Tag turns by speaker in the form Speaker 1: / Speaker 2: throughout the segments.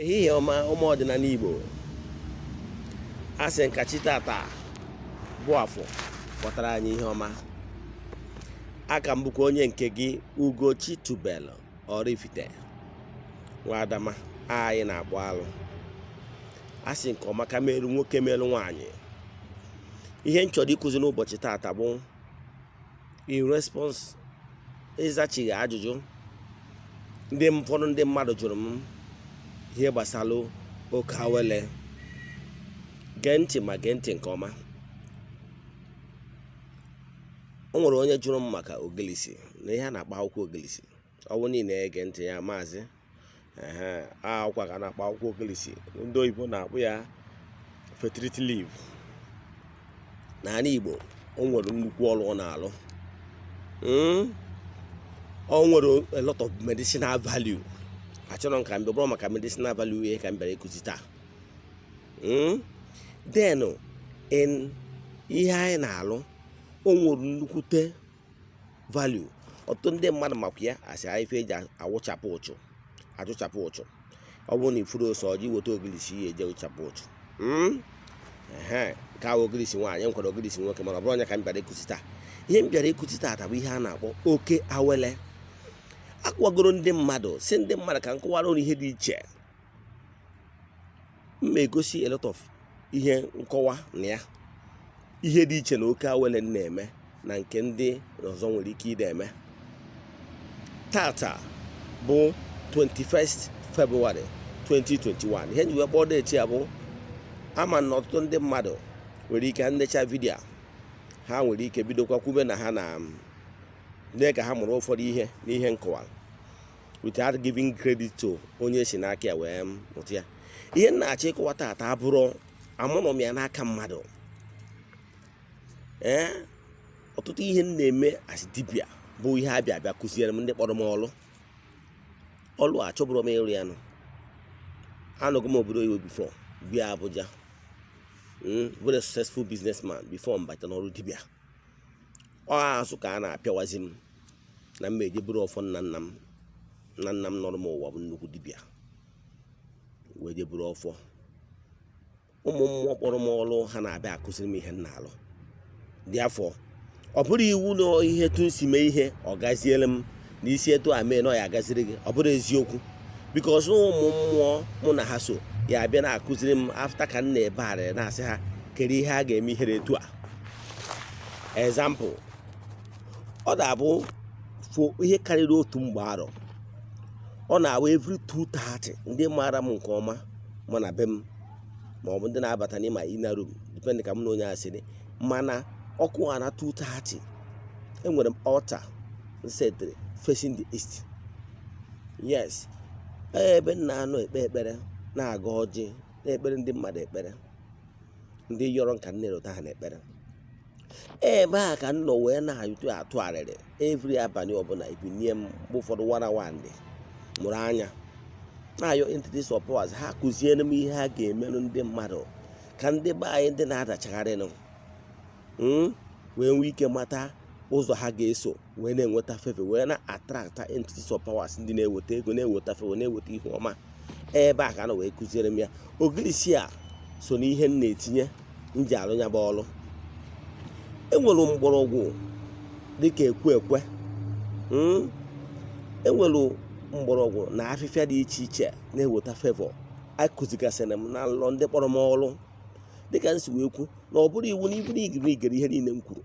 Speaker 1: Ehihie ọma, ụmụ ọdịnala Igbo. A sị nka chi tata bụ afọ pụtara anyị ihe ọma. Aka m bụkwa onye nke gị, Ugochi Tubelu Oraifite, nwa Adama anyị na-akpụ alụ. A sị nke ọma ka merụ nwoke, merụ nwaanyị. Ihe m chọrọ ịkụzi n'ụbọchị tata bụ in response, ịzachighị ajụjụ ndị ụfọdụ ndị mmadụ jụrụ m ihe gbasara oke awele. Gee ntị, ma gee ntị nke ọma. O nwere onye jụrụ m maka ogilisi na ihe a na-akpọ akwụkwọ ogilisi. Ọ bụ niile ege ntị ya, maazị, ehe, akwụkwọ ka a na-akpọ akwụkwọ ogilisi. Ndị oyibo na-akpọ ya fertility leaf. N'ala Igbo, o nwere nnukwu ọrụ ọ na-alụ. O nwere a lot of medicinal value. Achọrọ m ka m bịa bụrụ maka medicinal value ihe ka m bịara ịkụzi taa. Then in ihe anyị na-alụ, o nwere nnukwute value. Ọtụtụ ndị mmadụ makwa ya asị ife eji awụchapụ ụchụ, achụchapụ ụchụ. Ọ bụrụ na ifuru ose ọjị, weta ogilisi ya eje wụchapụ ụchụ. Ehe, nke ahụ ogilisi nwaanyị, nkwara ogilisi nwoke, mana ọ bụrụ onye ka m bịara ịkụzi taa. Ihe m bịara ịkụzi taa bụ ihe a na-akpọ oke awele. Akwagoro ndị mmadụ si ndị mmadụ ka m kọwara unu ihe dị iche. M egosi a lot of ihe nkọwa na ya, ihe dị iche na oke awele m na-eme na nke ndị ọzọ nwere ike ide eme. Tata bụ 21st February 2021. Ihe nji wee kpọọ date ya bụ ama na ọtụtụ ndị mmadụ nwere ike nlecha video ha nwere ike bidokwa kwube na ha na mee ka ha mụrụ ụfọdụ ihe n'ihe nkọwa without giving credit to onye si n'aka ya wee mụta ya. Ihe m na-achọ ịkọwa tata abụrụ amụrụ m ya n'aka mmadụ. Ee, ọtụtụ ihe m na-eme as dibịa bụ ihe abịa abịa kụziere m ndị kpọrọ m ọlụ. Ọlụ a achọbụrụ m ịrụ ya nụ. Anọgo m obodo oyibo before bịa Abuja, very successful businessman before m bata n'ọrụ dibịa. Ọ azụ ka a na-apịawazi m na mma eje buru ọfọ nna nna m na nna m nọrọ m ụwa bụ nnukwu dibịa, wee je buru ọfọ. Ụmụ mmụọ kpọrọ m ọrụ ha na-abịa akụziri m ihe m na-alụ dị afọ. Ọ bụrụ iwu na ihe etu si mee ihe ọ gaziere m na isi etu a mee na ọ ya agaziri gị, ọ bụrụ eziokwu, because ụmụ mmụọ mụ na ha so ya abịa na-akụziri m after ka m na-ebe arịrị na-asị ha kedu ihe a ga-eme ihere etu a. Example, ọ na-abụ fo ihe karịrị otu mgbe arọ, ọ na-awụ every 2:30. Ndị maara m nke ọma ma na be m ma ọ bụ ndị na-abata n'ịma inner room, depend ka m na onye a sị dị, mana ọkụ a na 2:30, enwere m altar setịrị facing the east. Yes, ebe m na-anọ ekpe ekpere, na-aga ọjị, na-ekpere ndị mmadụ ekpere, ndị yọrọ nka nne-erota ha n'ekpere. Ebe a ka m nọ wee na-atụ atụ arịrị every abalị ọbụla. Ebinie m mgbe ụfọdụ 1 hour ndị mụrụ anya na-ayọ entities of powers ha kụziere m ihe ha ga-emerụ ndị mmadụ ka ndị be anyị ndị na-adachagharịnụ wee nwee ike mata ụzọ ha ga-eso wee na-enweta favor, wee na-attract entities of powers ndị na-eweta ego, na-eweta favor, na-eweta ihu ọma. Ebe a ka na wee kụziere m ya. Ogirisi a so n'ihe m na-etinye m ji alụ ya bụ ọlụ. Enwere mgbọrọgwụ dịka ekwe ekwe, enwere mgbọrọgwụ na afịfịa dị iche iche na-eweta favor. Akụzigasịrị m na nlọ ndị kpọrọ m ọrụ. Dịka m si wee kwu na ọ bụrụ iwu na ibu na igiri igere ihe niile m kwuru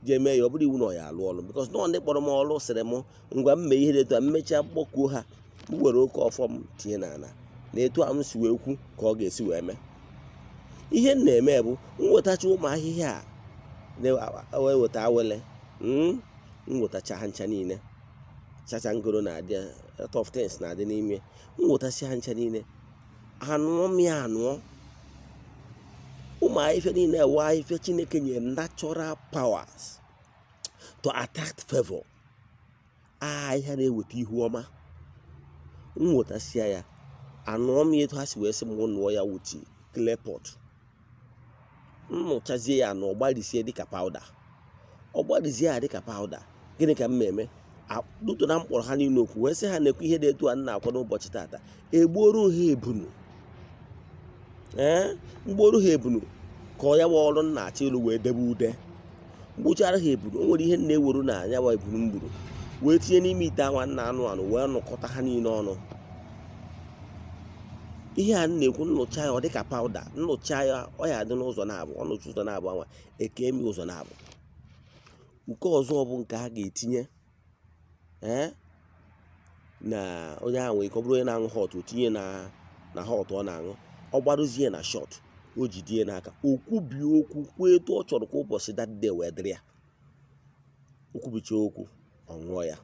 Speaker 1: jee mee ya, ọ bụrụ iwu na ọ ya alụ ọrụ, because nọọ ndị kpọrọ m ọrụ sịrị m ngwa m mee ihe dị etu a. Mmechaa mkpọkuo ha, m were oke ọfọ m tinye n'ala na etu a m si wee kwu ka ọ ga-esi wee mee. Ihe m na-eme bụ m wetacha ụmụ ahịhịa a na-eweta awele, m wetacha ha ncha niile, chacha ngoro na-adị, a lot of things na-adị n'ime. M wetasị ha ncha niile, anụọ m ya, anụọ ụmụ ahịhịa niile ewe ahịhịa Chineke nyere natural powers to attract favor, ahịhịa na-eweta ihu ọma. M wetasịa ya, anụọ m ya etu ha si wee sị m nụọ ya with clay pot. M nụchazie ya na ọ gbarisie dịka powder, ọ gbarizie ya dịka powder. Gịnị ka m na-eme duto na mkpọrọ ha niile okwu wee sị ha na-ekwu ihe dị etu a m na-akwado ụbọchị tata egbuoro ha ebunu. Ee, mgboru ha ebunu ka ọ ya bụ ọrụ nna achọ ịlụ wee debe ude. Mgbuchara ha ebunu, o nwere ihe m na-eweru na anya bụ ebunu m gburu wee tinye n'ime ite anwa nna anụ anụ wee nụkọta ha niile ọnụ. Ihe a m na-ekwu, nnụcha ya, ọ dịka powder. Nnụcha ya, ọ ya adị n'ụzọ na-abụ ọnụcha ụzọ na-abụ anwa eke emi ụzọ na-abụ. Nke ọzọ bụ nke a ga-etinye, ee, na onye ahụ nwere ike ọ bụrụ onye na-aṅụ hot, o tinye na hot ọ na-aṅụ, ọ gbarụzie na shot, o jidie n'aka, o kwubie okwu, kwuo etu ọ chọrọ ka ụbọchị that day wee dịrị ya. O kwubicha okwu, ọ ṅụọ ya.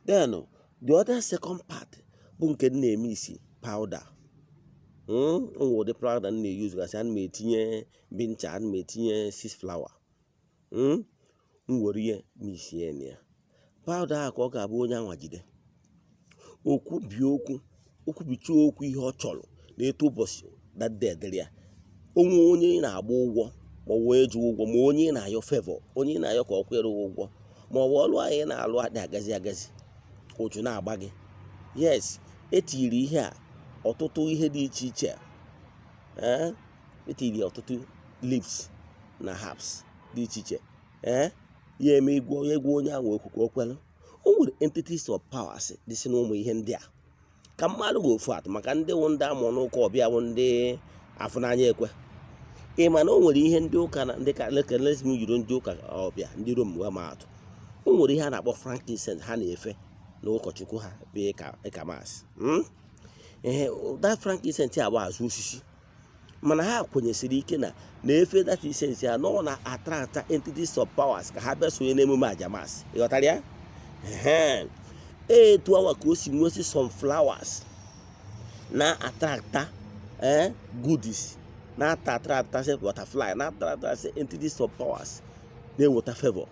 Speaker 1: Then the other second part bụ nke m na-eme isi powder. O nwere ụdị powder m na-eyuzu gasị. Ana m etinye bincha, ana m etinye six flower. M were ihe misie na ya powder ahụ ka ọ ga-abụ onye anwa jide, o kwubie okwu, o kwubicha okwu ihe ọ chọrọ na etu ụbọchị that day dịrị ya. Onwe onye ị na-agba ụgwọ, ma ọ bụ onye ji ụgwọ, ma onye ị na-ayọ favor, onye ị na-ayọ ka ọ kwere ụgwọ, ma ọ bụ ọrụ ahụ ị na-alụ adị agazi agazi, ụchụ na-agba gị. Yes, etiri ihe a ọtụtụ ihe dị iche iche. Ee, etiri ọtụtụ leaves na herbs dị iche iche. Ee, ya eme igwe egwu onye ahụ okwu ka o kwelu. O nwere entities of powers dị si n'ụmụ ihe ndị a. Ka mmadụ ga ofu atụ maka ndị wụ ndị amụrụ n'ụka ọbịa, bụ ndị afụnanya ekwe. Ị ma na o nwere ihe ndị ụka na ndị ka lekelesm yiri ndị ụka ọbịa, ndị Rom wee ma atụ. O nwere ihe a na-akpọ frankincense ha na-efe na ụkọchukwu ha bụ ịka mass. Ee, that frankincense a bụ azụ osisi, mana ha kwenyesiri ike na na-efe that incense ya nọ na attract entities of powers ka ha bịa sonye n'emume aja mass. Ịghọtara ya? Ehe, etu awa ka o si nwesị some flowers na attracta goodies, na attracta butterfly, na attracta entities of powers na-eweta favor.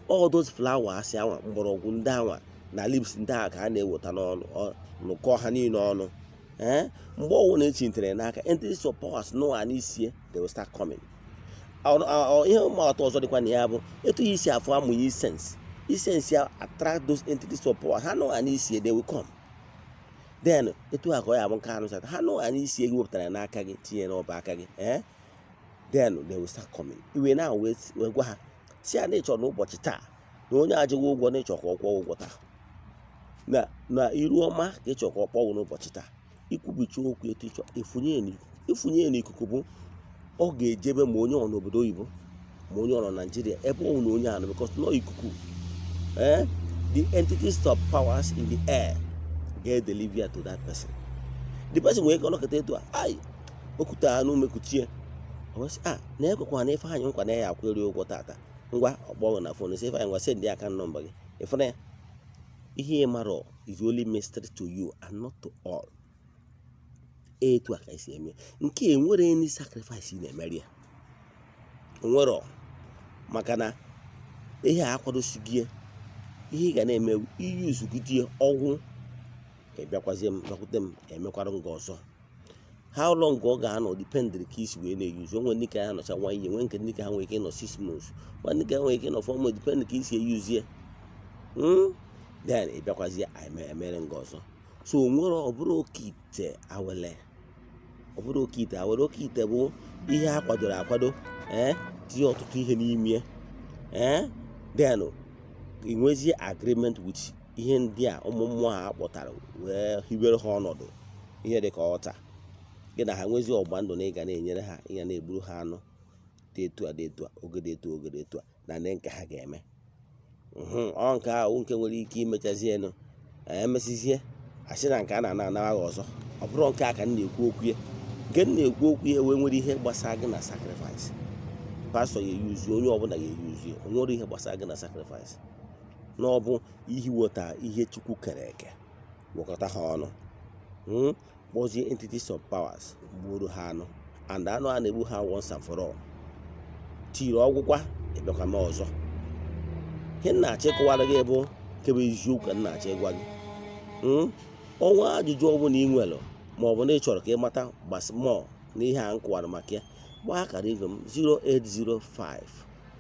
Speaker 1: All those flowers anwa, mgbọrọgwụ ndị anwa na leaves ndị ahụ ka a na-eweta n'ọnụ, nụkọ ha niile ọnụ. Ee, mgbe ọwụ na-echintere n'aka entities of powers nụwa n'isie, they will start coming. Ihe ụmụ atọ ọzọ dịkwa na ya bụ etu ya isi afụ amụnye incense. Incense ya attract those entities of power. Ha nụwa n'isie, they will come. Then etu a ka ọ ya bụ nke anụ ha nụwa n'isie gị wepụtara n'aka gị, tinye n'ọba aka gị. Ee, then they will start coming. Iwe na wee gwa ha si ya na ịchọrọ n'ụbọchị taa na onye ajụghị ụgwọ na ịchọ ka ọ kwụọ ụgwọ taa, na iru ọma ka ịchọ ka ọ kpọọ n'ụbọchị taa. Ikwubicha okwu etu ịchọ, ịfụnye ya n'ikuku. Ịfụnye ya n'ikuku bụ ọ ga-ejebe, ma onye ọ n'obodo oyibo, ma onye ọ nọ Naijiria, ebe ọ na onye anọ, because nọ ikuku. Eh, the entities of powers in the air ga-edeliver to that person. The person nwere ike ọnọkọta etu a, ai, okwute anụ mekuchie, ọ sị a na ekwekwa na Ifeanyị nkwa na ya akwụrị ụgwọ tata. Ngwa, ọkpọ na phone, sị Ifeanyị, ngwa, send account number gị. Ịfụna ya, ihe ị mara is only mystery to you and not to all. Etu a ka esi eme nke enwere any sacrifice ị na-emeri ya onwero, maka na ihe a akwadosighị ya. Ihe ị ga na-eme, iyuzugide ọgwụ, ịbịakwazie m, bịakwute m, emekwara nga ọzọ. How long ọ ga-anọ dependịrị ka isi wee na-eyuzu. Onwe ndị ka ya nọcha nwa ihe, nwee nke ndị ka ha nwere ike ịnọ 6 months, nwa ndị ka ha nwere ike ịnọ 4 months, depend ka isi eyuzie. Then ị bịakwazie, emere nga ọzọ. So nwere ọ bụrụ oke ite awele, ọ bụrụ oke ite awele. Oke ite bụ ihe a kwadoro akwado, ee, tinye ọtụtụ ihe n'ime. Ee, then ị nwezie agreement with ihe ndị a, ụmụ mmụọ a kpọtara wee hiwere ha ọnọdụ, ihe dị ka ọta gị na ha nwezie ọgba ndụ na ị ga na-enyere ha, ị ga na-egburu ha anụ dị etu a, dị etu a, oge dị etu, oge dị etu a, na ndị nke ha ga-eme. Ọ nke ahụ nke nwere ike imechazienụ, emesizie asị na nke a na-ana anara gị ọzọ. Ọ bụrụ nke a ka m na-ekwu okwu ya, nke m na-ekwu okwu ya wee nwere ihe gbasara gị na sacrifice. Pastor ya eyuzu, onye ọbụla ya eyuzu ya, o nwere ihe gbasara gị na sacrifice, na ọ bụ ihiweta ihe Chukwu kere eke, gwakọta ha ọnụ, kpọzie entities of powers, gbuoro ha anụ, and anụ a na-egbu ha once and for all, tiri ọgwụkwa, ịbịakwa mee ọzọ. Ihe m na-achọ ịkọwara gị bụ nke bụ eziokwu ka m na-achọ ịgwa gị. Ọnwa ajụjụ ọbụla ị nwere, ma ọ bụ na ị chọrọ ka ị mata gbasmọ na ihe a m kọwara maka ya, gbaa akara igwe m 0805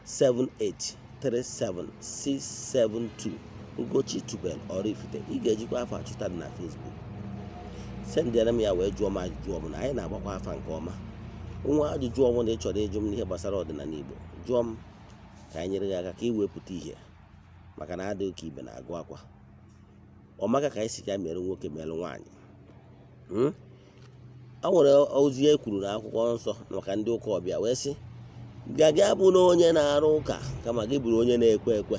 Speaker 1: 7837672, Ugochi Tubel Oraifite. Ị ga-ejikwa afọ achụta dị na Facebook. Sendịara m ya wee jụọ m ajụjụ ọbụla. Anyị na-agbakwa afa nke ọma. Nwa ajụjụ ọbụla ị chọrọ ịjụ m n'ihe gbasara ọdịnala Igbo, jụọ m ka anyị nyere gị aka ka ị wee pụta ihe, maka na adịghị ka ibe na-agụ akwa ọmaka ka anyị si ka mere nwoke mere nwaanyị. O nwere ozi e kwuru n'akwụkwọ nsọ maka ndị ụka ọbịa wee sị ga gị abụ na onye na-arụ ụka, kama gị bụrụ onye na-ekwe ekwe,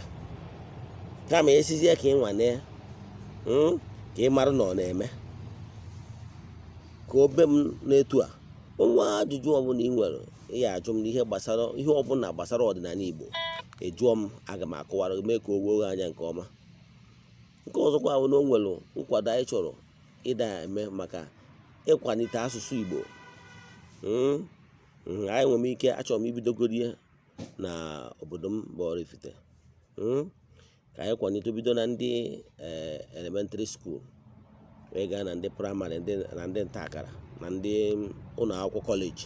Speaker 1: kama esizie ka ị nwane, ka ị mara na ọ na-eme ka obe m n'etu a. Nwa ajụjụ ọbụla ị nwere ị ya ajụ m n'ihe gbasara ihe ọbụla gbasara ọdịnala Igbo, ejụọ m, aga m akọwara gị, mee ka o woo gị anya nke ọma. Nke ọzọkwa bụ na o nwere nkwado anyị chọrọ ịda eme maka ịkwalite asụsụ Igbo. Anyị nwere ike, achọrọ m ibidogoro ihe na obodo m bụ Oraifite, ka anyị kwalite bido na ndị elementary school wee gaa na ndị primary, ndị na ndị nta akara na ndị ụlọ akwụkwọ kọleji.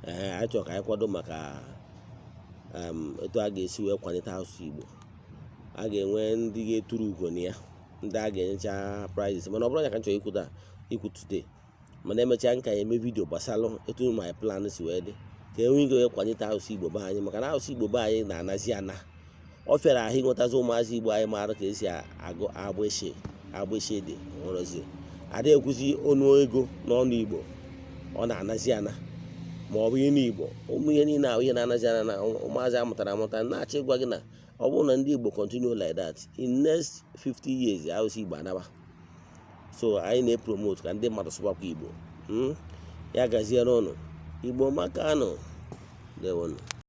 Speaker 1: Ee, anyị chọrọ ka anyị kwado maka etu a ga-esi wee kwalite asụsụ Igbo. A ga-enwe ndị ga-eturu ugo na ya, ndị a ga-enyecha prizes, mana ọ bụrụ ya ka m chọrọ ikwu taa, ikwu today. Mana emechaa nka ya eme video gbasara etu my plan si wee dị ka enwe ike wee kwalite asụsụ Igbo be anyị, maka na asụsụ Igbo be anyị na-anazi ana. Ọ fịara ahụ ịnwetazi ụmụazị Igbo anyị maara ka esi agụ agbịshị agbịshị dị nwerozi ada ekwuzi ọnụ ego n'ọnụ Igbo. Ọ na-anazi ana ma ọ bụ ịnụ Igbo, ụmụ ihe niile ahụ ihe na-anazi ana na ụmụazị amụtara amụta. Na-achọ ịgwa gị na ọ bụrụ na ndị Igbo continue like that, in next 50 years asụsụ Igbo anaba. So anyị na-epromote ka ndị mmadụ sụbakwa Igbo. Ya gaziere ụnụ. Igbo makanụ. Ndewonụ.